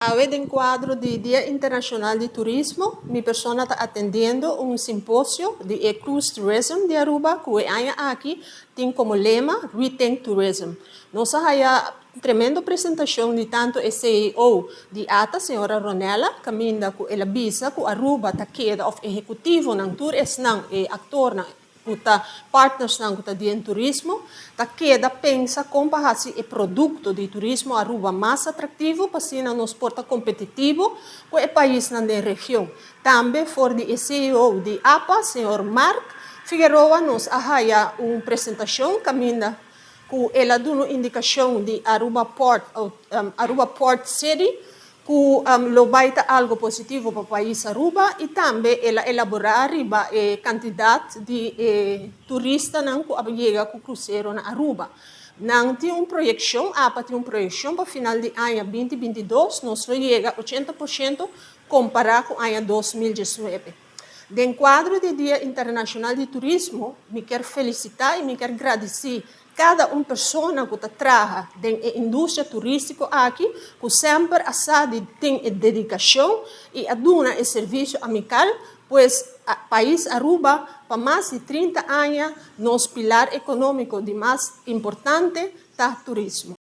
Awe den cuadro di Dia Internacional di Turismo, mi persona ta atendiendo un simposio di e Cruise Tourism di Aruba, cu e aña aki tin como lema "Rethink Tourism". Nos a haya tremendo presentacion di tanto e CEO di ATA, señora Ronella, caminda cu el a bisa cu Aruba ta keda of ehecutivo nan tur esnan e actor nan cu ta partners nan cu ta den turismo, ta keda pensa con pa haci e producto di turismo Aruba mas atractivo pa asina nos por ta competitivo cu e paisnan den region. Tambe for di CEO di APA, señor Mark Figueroa, nos a haya un presentacion caminda cu el a duna indicacion di Aruba Port, Aruba Port City, cu lo bay ta algo positivo pa pais Aruba y tambe el a elabora riba e cantidad di turistanan cu a yega cu crucero na Aruba. Nan tin un proyeccion, APA tin un proyeccion pa final di aña 2022, nos lo yega 80% compara cu aña 2019. Den cuadro di Dia Internacional di Turismo, mi kier felicita y mi kier gradici cada un persona cu ta traha den industria turistico aki, cu semper a sa di tin dedicacion y a duna e servicio amical, pues pais Aruba, pa mas di 30 aña, nos pilar economico di mas importante ta turismo.